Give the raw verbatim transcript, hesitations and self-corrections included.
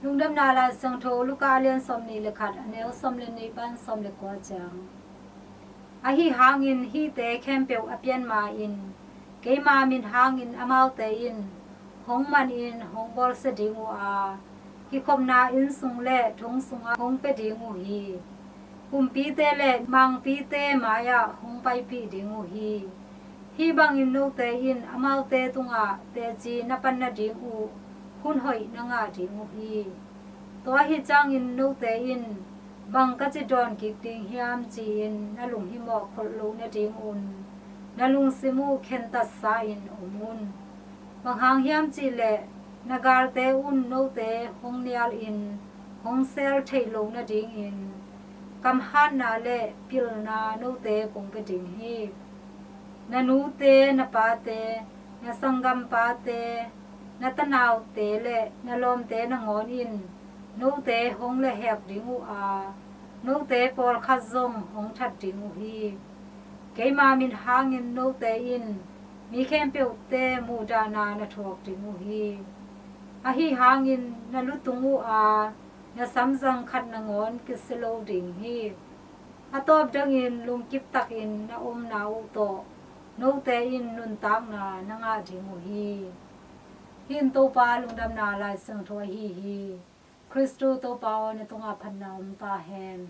Lungdamna Lai Siangtho Luka a lian sawmnih le khat, a neu sawm le nih pan sawm le kua ciang. Ahi hangin hihte khempeuh a pian ma-in keima min hangin amaute in hong manin hong bawlsia ding uh a, kikhopna inn sung le thong sungah hong pia ding uh hi. Kumpite le mangpite mai-ah hong paipih ding uh hi. Hih bangin note in amaute tungah teci na pan nading uh hun hoih na ngah ding uh hi. Tua ahi ciangin note in bang ka ci dawn kik ding hiam ci-in na lunghimawh kholh loh nadingun na lungsim uh khentatsa-in om un. Bang hang hiam cihleh na galte un note hong nialin hong sel theih loh nadingin kamhatna le pilna note kong pia ding hi. Na nute, na pate, na sanggampate, na tanaute le na lawmte nangawn in note hong lehhek ding uh a, note pawlkhat zong hong that ding uh hi. Keima min hangin note in mi khempeuhte muhdahna na thuak ding uh hi. Ahi hangin na lutung uh a, na samzang khat nangawn kisia lo ding hi. A tawp dongin lungkip takin na omna uh tawh note in nuntakna na ngah ding uh hi. Hih in Topa Lungdamna Lai Siangtho ahi hi. Khristu Topa aw, na tungah phatna om ta hen.